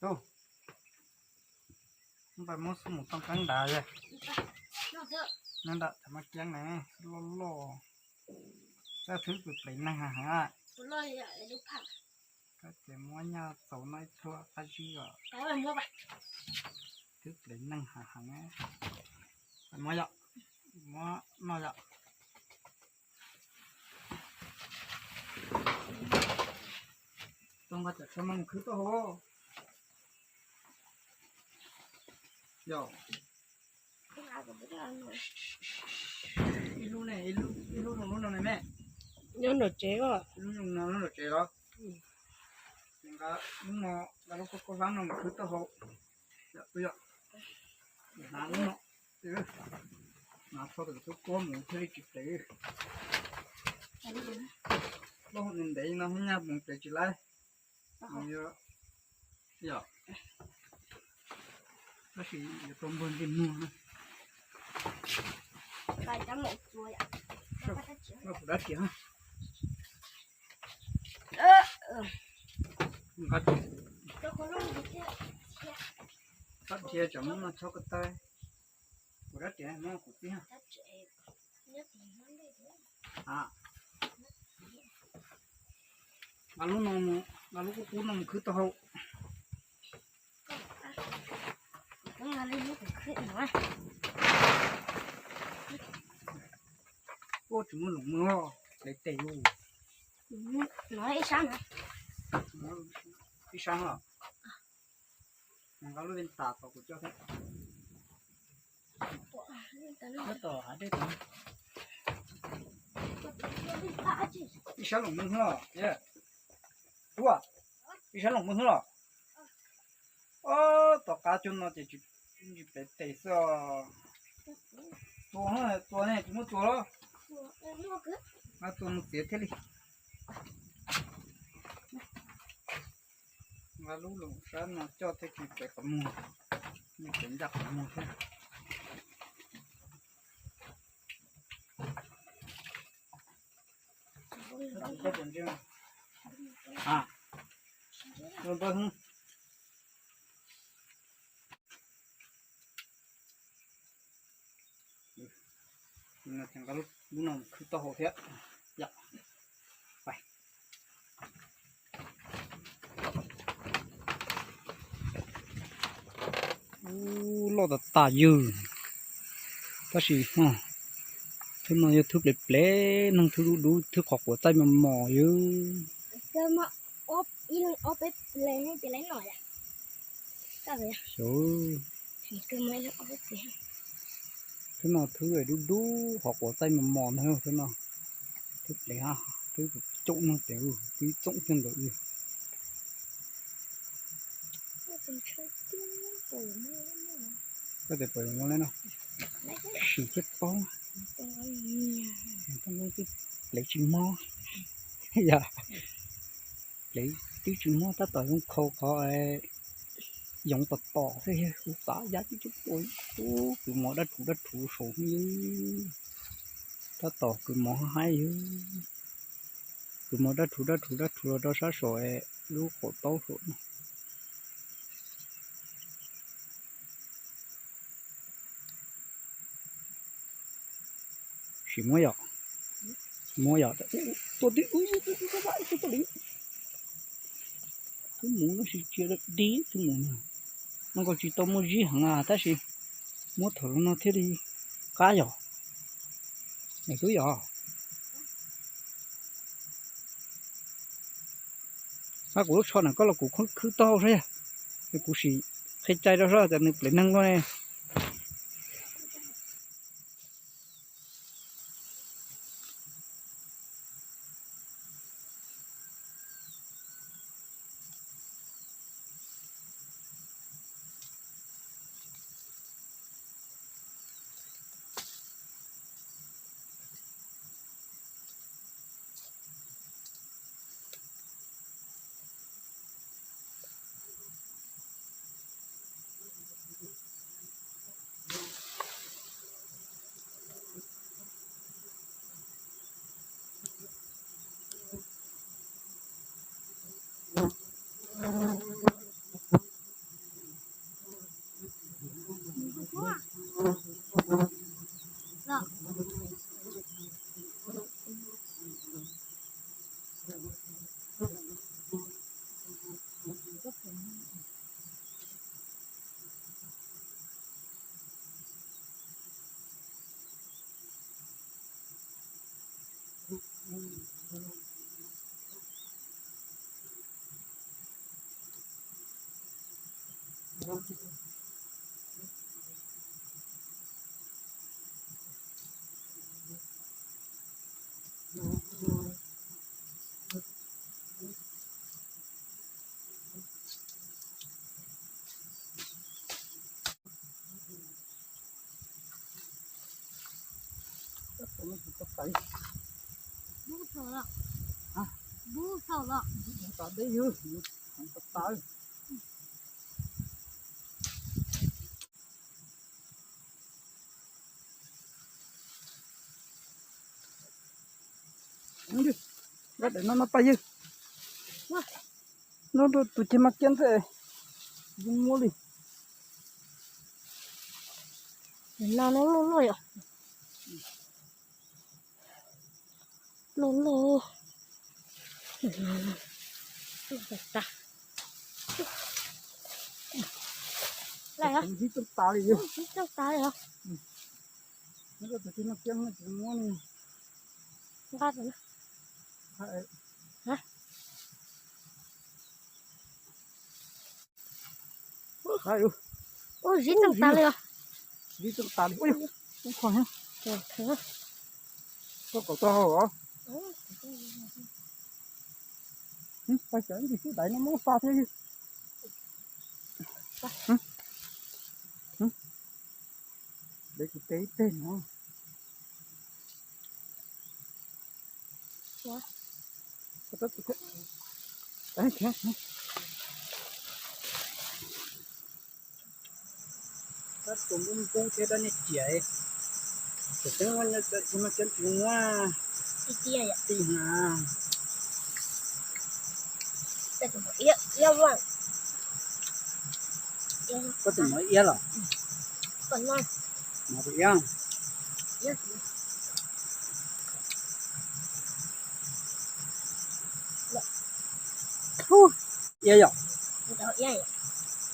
Tus, peb muab xub mus tooj qeeb nrad, nyob nram thav maj kiab na, loj loj, txoj thwb pem plev neeg heev heev. Koj ces muab nyaj txaus noj ib txhua qab zib os. Thwb plev neeg heev heev. Muab yom, muab noj yom. Tau nqa cov tshuaj no mus khwb taub hau. Yog ib lub ne, ib lub zoo lub no ne me. Nyob nram tsev os. Ib lub zoo no nyob nram tsev los. Nqa lub no, nqa lub koj koj hlab no mus khwb taub hau. Yog, yog. Hnav lub no, hnav txog tus tub kuab mus thiaj li tsis plev. Plaub hau ntev no nyaj mus plev tsis laib. Yog, tab sis yuav tau npog ntsej muag na. Kuv dab tsi? Dab tsi? Dab tsi tseem muab no txhob ko taw. Kuv dab tsi muab kuv tib. Nqa lub no, nqa lub qub qub no mus khwb taub hau. Ua tsis muaj loos mog, plev tes lus. Ib sab os. Nqa lub venta tom kuv coj thiab. Nyob tom hav dej tod. Ib sab loos muaj hnub los. Ua, ib sab loos muaj hnub los. Ob, tom qab coj no ces tsis plev tes xwb os. Tua, tua ne, tsis muaj tua los. Tua mus txiav thiaj li. Nqa lub loos sab no coj thiaj tsis plev qhov muag, nws plev ncaj qhov muag thiab. Nqa lub no khwb taub hau thiab. Ub, loj tas tas ywg. Tab sis thwb no yog thwb plev plev, neeg thwb dub dub, thwb qhov quav txaij mos mos ywg. Thwb no thwb dub dub, qhov quav txaij mos mos ntag thwb no. Thwb plev, thwb coom neeg tes, twb txoom kiag ntawd. Koj tes pom no, sim thiaj paub. Plev tsis mob, yog plev twb tsis mob, tab tom zoo khau qhov yoov tom tom xwb, kuv xav yab tib tug ua ub, kws mos dab rhuv dab rhuv saum ywg. Tab tom kws mos haib ywg. Kws mos dab rhuv dab rhuv dab rhuv los rau sab saum lub qaum taub saum no. Sim muab yom, muab yom, tua tib, tua li. Twb mus no sis tsis dib twb mus no, no nkaus tsis tau muaj zib heev tab sis muab thaum no thiaj li qab yom. Twb yog qab kuv lub tsho na, koj los kuv khwb taub hau saib, kuv sim qhia cai rau seb cas nws plev neeg luaj ne. Nyob daim no no pab ywg. Nyob rau tus ceg mas kiab ntxawm, zoo muab li. No no loj loj yom. Loj loj. Laj, ib tug tas li, ib tug tas li os. Nqa, nqa. Ua zib txeej tas li os. Zib txeej tas li. Ua yog, ub, kho heev. Koj kaum tau hau os. Pais cov ntsis xwb dais no muab xa thiab. Dais kuv tes ib teg no. Tab tus npub npub thiab dab niag ciam, tseem ceeb muab cov tsis muab tib hna. Koj tus mov iab los? Mov tus iab. Iab yom?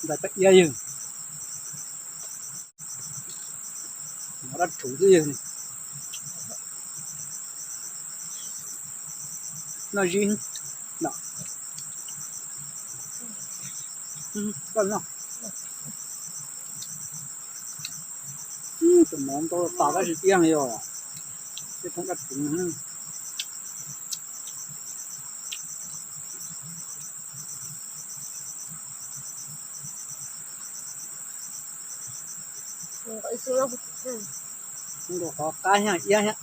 Ntawm peb iab yog mov dab rhuv xwb yog. Noj zib no. Koj noj. Tus mov ntau tas tab sis iab yog tej thoob dab rhuv. Nkaus qhov qab thiab iab thiab.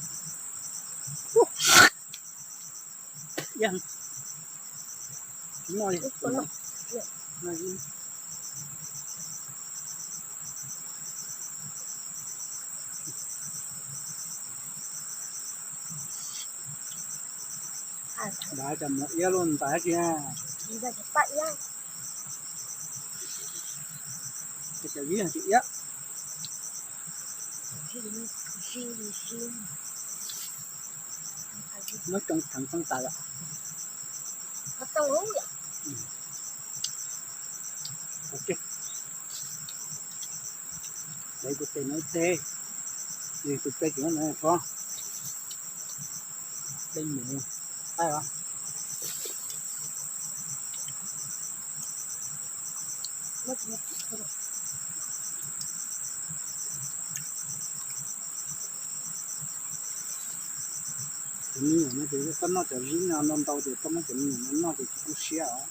Iab. Tsis noj li. Npaj cov mov iab luaj ntais dab tsi na. Cov zib tsis iab. Muab tsoo kheev tsoo tas lawm. Dais kuv tes no ib teg, tus tes kuv no tso. Dais mus, qaib os. Cov me nyuam no ces koj noj cov zib no ntau ntau ces koj muab cov me nyuam no noj ces tsis kub siab os.